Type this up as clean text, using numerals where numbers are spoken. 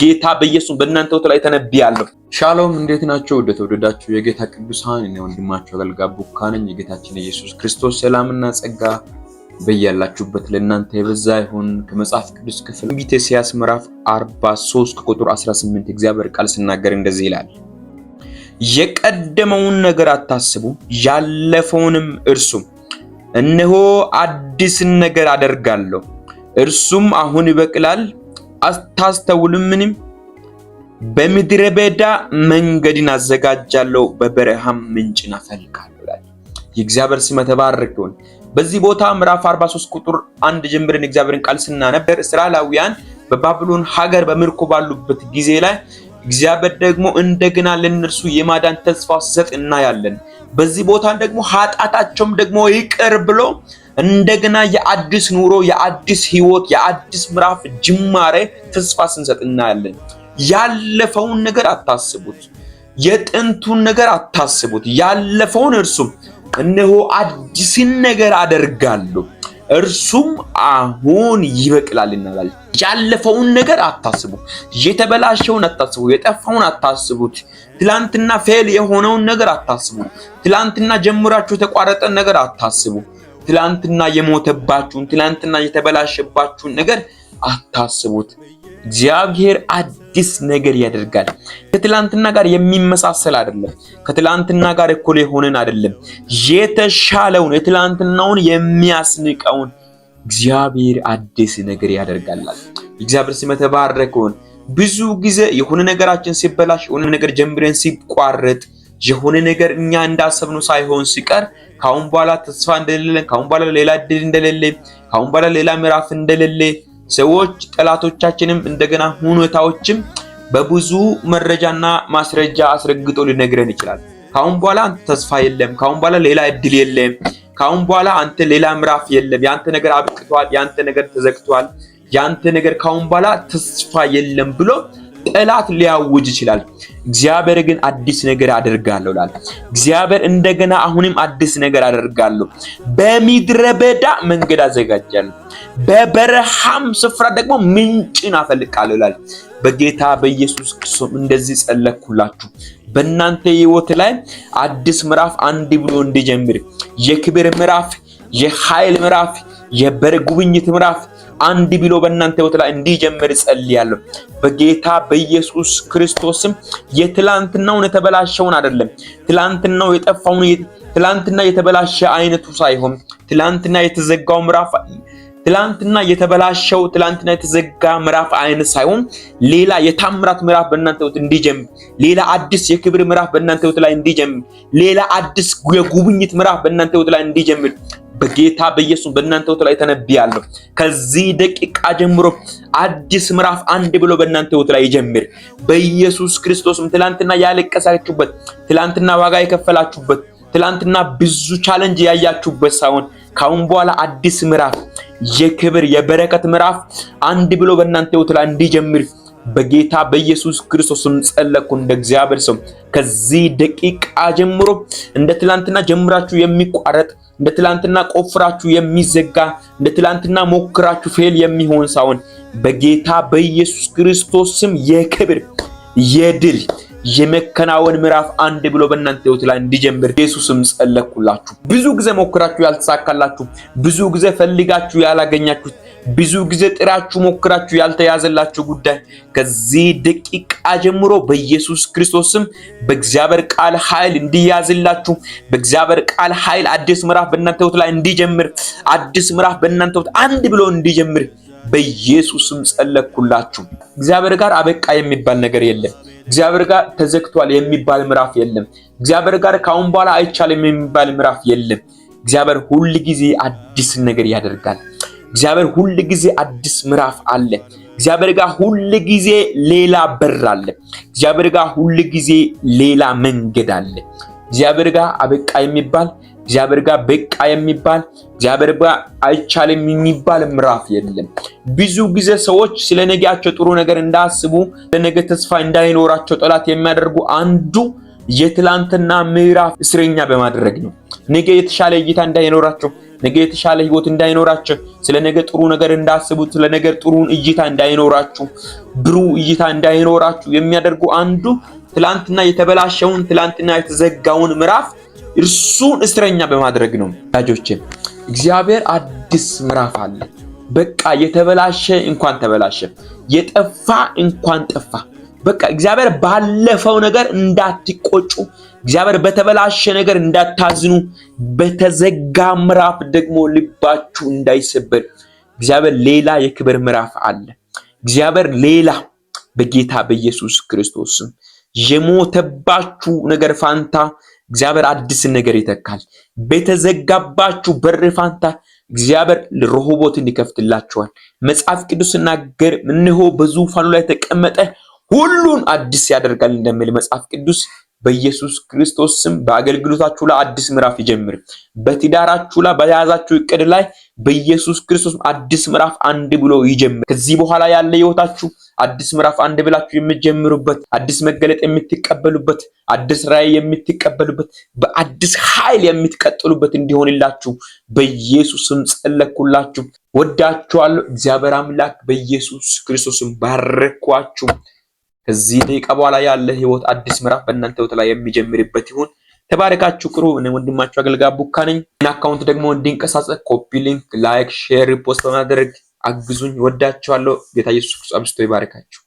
ጌታ በኢየሱስ በእናንተ ሕይወት ላይ ተነብያለሁ። ሻሎም፣ እንዴት ናቸው? ወደ ተወደዳችሁ የጌታ ቅዱሳን፣ እኔ ወንድማችሁ አገልጋይ ቡካ ነኝ። የጌታችን የኢየሱስ ክርስቶስ ሰላምና ጸጋ በያላችሁበት ለእናንተ የበዛ ይሁን። ከመጽሐፍ ቅዱስ ክፍል ትንቢተ ኢሳይያስ ምዕራፍ 43 ከቁጥር 18 እግዚአብሔር ቃል ሲናገር እንደዚህ ይላል፣ የቀደመውን ነገር አታስቡ፣ ያለፈውንም እርሱ። እነሆ አዲስን ነገር አደርጋለሁ፣ እርሱም አሁን ይበቅላል፣ አታስተውሉምንም? በምድረ በዳ መንገድን አዘጋጃለሁ፣ በበረሃም ምንጭን አፈልቃለሁ ይላል። የእግዚአብሔር ስም የተባረከ ይሁን። በዚህ ቦታ ምዕራፍ 43 ቁጥር 1 ጀምረን እግዚአብሔርን ቃል ስናነብ እስራኤላውያን በባቢሎን ሀገር በምርኮ ባሉበት ጊዜ ላይ እግዚአብሔር ደግሞ እንደገና ለእነርሱ የማዳን ተስፋ ሲሰጥ እናያለን። በዚህ ቦታ ደግሞ ኃጢአታቸውም ደግሞ ይቅር ብሎ እንደገና የአዲስ ኑሮ፣ የአዲስ ህይወት፣ የአዲስ ምዕራፍ ጅማሬ ተስፋ ስንሰጥ እናያለን። ያለፈውን ነገር አታስቡት፣ የጥንቱን ነገር አታስቡት፣ ያለፈውን እርሱም እነሆ አዲስን ነገር አደርጋለሁ እርሱም አሁን ይበቅላል ይላል። ያለፈውን ነገር አታስቡ፣ የተበላሸውን አታስቡ፣ የጠፋውን አታስቡት። ትላንትና fail የሆነውን ነገር አታስቡ። ትላንትና ጀምራችሁ የተቋረጠን ነገር አታስቡ። ትላንትና የሞተባችሁን፣ ትላንትና የተበላሸባችሁን ነገር አታስቡት። እግዚአብሔር አዲስ ነገር ያደርጋል። ከትላንትና ጋር የሚመሳሰል አይደለም። ከትላንትና ጋር እኩል የሆነን አይደለም። የተሻለውን የትላንትናውን የሚያስንቀውን እግዚአብሔር አዲስ ነገር ያደርጋል። እግዚአብሔር ስም የተባረከ ይሁን። ብዙ ጊዜ የሆነ ነገራችን ሲበላሽ፣ የሆነ ነገር ጀምረን ሲቋረጥ፣ የሆነ ነገር እኛ እንዳሰብነው ሳይሆን ሲቀር ካሁን በኋላ ተስፋ እንደሌለን፣ ካሁን በኋላ ሌላ እድል እንደሌለ፣ ካሁን በኋላ ሌላ ምዕራፍ እንደሌለ ሰዎች ጠላቶቻችንም እንደገና ሁኔታዎችም በብዙ መረጃና ማስረጃ አስረግጦ ሊነግረን ይችላል። ካሁን በኋላ አንተ ተስፋ የለም፣ ካሁን በኋላ ሌላ እድል የለም፣ ካሁን በኋላ አንተ ሌላ ምዕራፍ የለም፣ ያንተ ነገር አብቅቷል፣ ያንተ ነገር ተዘግቷል፣ ያንተ ነገር ካሁን በኋላ ተስፋ የለም ብሎ ጠላት ሊያውጅ ይችላል። እግዚአብሔር ግን አዲስ ነገር አደርጋለሁ ይላል። እግዚአብሔር እንደገና አሁንም አዲስ ነገር አደርጋለሁ፣ በምድረ በዳ መንገድ አዘጋጃለሁ፣ በበረሃም ስፍራ ደግሞ ምንጭን አፈልቃለሁ ይላል። በጌታ በኢየሱስ ክርስቶስ እንደዚህ ጸለኩላችሁ። በእናንተ ሕይወት ላይ አዲስ ምዕራፍ አንድ ብሎ እንዲጀምር የክብር ምዕራፍ፣ የኃይል ምዕራፍ፣ የጉብኝት ምዕራፍ አንድ ብሎ በእናንተ ሕይወት ላይ እንዲጀምር ጸልያለሁ። በጌታ በኢየሱስ ክርስቶስም የትላንትናውን የተበላሸውን አይደለም፣ ትላንትናው የጠፋውን፣ ትላንትና የተበላሸ አይነቱ ሳይሆን ትላንትና የተዘጋው ምዕራፍ፣ ትላንትና የተበላሸው፣ ትላንትና የተዘጋ ምዕራፍ አይነት ሳይሆን ሌላ የታምራት ምዕራፍ በእናንተ ሕይወት እንዲጀምር፣ ሌላ አዲስ የክብር ምዕራፍ በእናንተ ሕይወት ላይ እንዲጀምር፣ ሌላ አዲስ የጉብኝት ምዕራፍ በእናንተ ሕይወት ላይ እንዲጀምር በጌታ በኢየሱስ በእናንተ ሕይወት ላይ ተነብያለሁ። ከዚህ ደቂቃ ጀምሮ አዲስ ምዕራፍ አንድ ብሎ በእናንተ ሕይወት ላይ ይጀምር። በኢየሱስ ክርስቶስም ትላንትና ያለቀሳችሁበት፣ ትላንትና ዋጋ የከፈላችሁበት፣ ትላንትና ብዙ challenge ያያችሁበት ሳይሆን ካሁን በኋላ አዲስ ምዕራፍ፣ የክብር የበረከት ምዕራፍ አንድ ብሎ በእናንተ ሕይወት ላይ እንዲጀምር በጌታ በኢየሱስ ክርስቶስም ጸለኩ። እንደ እግዚአብሔር ሰው ከዚህ ደቂቃ ጀምሮ እንደ ትላንትና ጀምራችሁ የሚቋረጥ፣ እንደ ትላንትና ቆፍራችሁ የሚዘጋ፣ እንደ ትላንትና ሞክራችሁ fail የሚሆን ሳይሆን በጌታ በኢየሱስ ክርስቶስ ስም የክብር፣ የድል፣ የመከናወን ምዕራፍ አንድ ብሎ በእናንተ ሕይወት ላይ እንዲጀምር ኢየሱስም ጸለኩላችሁ። ብዙ ጊዜ ሞክራችሁ ያልተሳካላችሁ፣ ብዙ ጊዜ ፈልጋችሁ ያላገኛችሁት፣ ብዙ ጊዜ ጥራችሁ ሞክራችሁ ያልተያዘላችሁ ጉዳይ ከዚህ ደቂቃ ጀምሮ በኢየሱስ ክርስቶስም በእግዚአብሔር ቃል ኃይል እንዲያዝላችሁ፣ በእግዚአብሔር ቃል ኃይል አዲስ ምዕራፍ በእናንተ ሕይወት ላይ እንዲጀምር፣ አዲስ ምዕራፍ በእናንተ ሕይወት አንድ ብሎ እንዲጀምር በኢየሱስም ጸለኩላችሁ። እግዚአብሔር ጋር አበቃ የሚባል ነገር የለም። እግዚአብሔር ጋር ተዘግቷል የሚባል ምዕራፍ የለም። እግዚአብሔር ጋር ካሁን በኋላ አይቻልም የሚባል ምዕራፍ የለም። እግዚአብሔር ሁል ጊዜ አዲስ ነገር ያደርጋል። እግዚአብሔር ሁል ጊዜ አዲስ ምዕራፍ አለ። እግዚአብሔር ጋር ሁል ጊዜ ሌላ በር አለ። እግዚአብሔር ጋር ሁል ጊዜ ሌላ መንገድ አለ። እግዚአብሔር ጋር አበቃ የሚባል፣ እግዚአብሔር ጋር በቃ የሚባል፣ እግዚአብሔር ጋር አይቻልም የሚባል ምዕራፍ የለም። ብዙ ጊዜ ሰዎች ስለ ነገያቸው ጥሩ ነገር እንዳያስቡ፣ ለነገ ተስፋ እንዳይኖራቸው ጠላት የሚያደርጉ አንዱ የትላንትና ምዕራፍ እስረኛ በማድረግ ነው። ነገ የተሻለ እይታ እንዳይኖራቸው፣ ነገ የተሻለ ህይወት እንዳይኖራችሁ፣ ስለ ነገ ጥሩ ነገር እንዳስቡ፣ ስለ ነገ ጥሩ እይታ እንዳይኖራችሁ፣ ብሩህ እይታ እንዳይኖራችሁ የሚያደርጉ አንዱ ትላንትና የተበላሸውን፣ ትላንትና የተዘጋውን ምዕራፍ እርሱን እስረኛ በማድረግ ነው። ወዳጆቼ፣ እግዚአብሔር አዲስ ምዕራፍ አለ። በቃ የተበላሸ እንኳን ተበላሸ፣ የጠፋ እንኳን ጠፋ። በቃ እግዚአብሔር ባለፈው ነገር እንዳትቆጩ፣ እግዚአብሔር በተበላሸ ነገር እንዳታዝኑ፣ በተዘጋ ምዕራፍ ደግሞ ልባችሁ እንዳይሰበር፣ እግዚአብሔር ሌላ የክብር ምዕራፍ አለ። እግዚአብሔር ሌላ በጌታ በኢየሱስ ክርስቶስ የሞተባችሁ ነገር ፋንታ እግዚአብሔር አዲስን ነገር ይተካል። በተዘጋባችሁ በር ፋንታ እግዚአብሔር ረሆቦትን ይከፍትላችኋል። መጽሐፍ ቅዱስ ሲናገር እነሆ በዙፋኑ ላይ ተቀመጠ ሁሉን አዲስ ያደርጋል እንደሚል መጽሐፍ ቅዱስ፣ በኢየሱስ ክርስቶስ ስም በአገልግሎታችሁ ላይ አዲስ ምዕራፍ ይጀምር። በትዳራችሁ ላይ፣ በያዛችሁ እቅድ ላይ በኢየሱስ ክርስቶስ አዲስ ምዕራፍ አንድ ብሎ ይጀምር። ከዚህ በኋላ ያለ ህይወታችሁ አዲስ ምዕራፍ አንድ ብላችሁ የምትጀምሩበት፣ አዲስ መገለጥ የምትቀበሉበት፣ አዲስ ራዕይ የምትቀበሉበት፣ በአዲስ ኃይል የምትቀጥሉበት እንዲሆንላችሁ በኢየሱስ ስም ጸለኩላችሁ። ወዳችኋለሁ። እግዚአብሔር አምላክ በኢየሱስ ክርስቶስም ባረኳችሁ። ከዚህ ደቂቃ በኋላ ያለ ህይወት አዲስ ምዕራፍ በእናንተ ህይወት ላይ የሚጀምርበት ይሁን። ተባረካችሁ። ቅሩ እኔ ወንድማችሁ አገልጋይ ቡካ ነኝ። Account ደግሞ እንዲንቀሳቀስ copy link፣ like፣ share፣ repost በማድረግ አግዙኝ። ወዳችኋለሁ። ጌታ ኢየሱስ ክርስቶስ አብዝቶ ይባርካችሁ።